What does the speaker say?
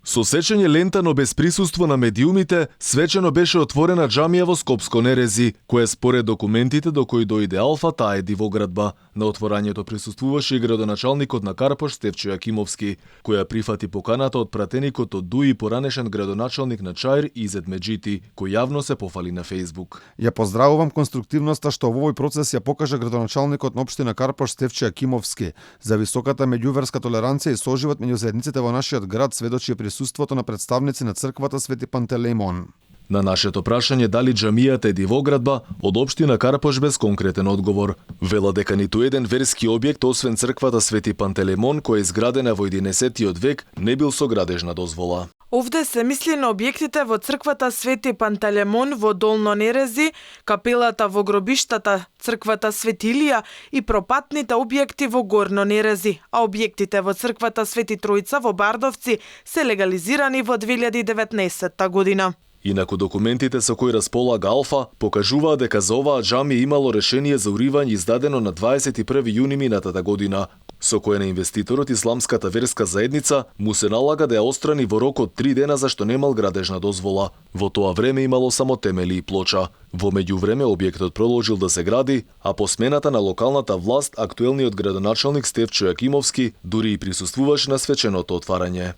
Со сечење лента, но без присуство на медиумите, свечено беше отворена џамија во Скопско Нерези, која според документите до кои дојде Алфа, таа е дивоградба. На отворањето присуствуваше и градоначалникот на Карпош Стефчо Јакимовски, која прифати поканата од пратеникот од ДУИ поранешен градоначалник на Чаир Изет Меджити, кој јавно се пофали на Фејсбук. Ја поздравувам конструктивноста што во овој процес ја покажа градоначалникот на општина Карпош Стефчо Јакимовски. За високата меѓуверска толеранција и соживот меѓу заедниците во нашиот град сведочи присуството на представници на црквата Свети Пантелеимон. На нашето прашање дали џамијата е дивоградба, од општина Карпош без конкретен одговор. Вела дека ниту еден верски објект освен црквата Свети Пантелеимон, која е изградена во 11-тиот век, не бил со градежна дозвола. Овде се мисли на објектите во црквата Свети Пантелеимон во Долно Нерези, капелата во гробиштата црквата Свети Илија и пропатните објекти во Горно Нерези, а објектите во црквата Свети Тројца во Бардовци се легализирани во 2019 година. Инаку документите со кои располага Алфа покажуваат дека за оваа џамија имало решение за уривање издадено на 21 јуни минатата година, со кое на инвеститорот Исламската верска заедница му се налага да ја острани во рок од 3 дена зашто немал градежна дозвола. Во тоа време имало само темели и плоча. Во меѓувреме објектот продолжил да се гради, а по смената на локалната власт актуелниот градоначалник Стефчо Јакимовски дури и присуствуваше на свеченото отварање.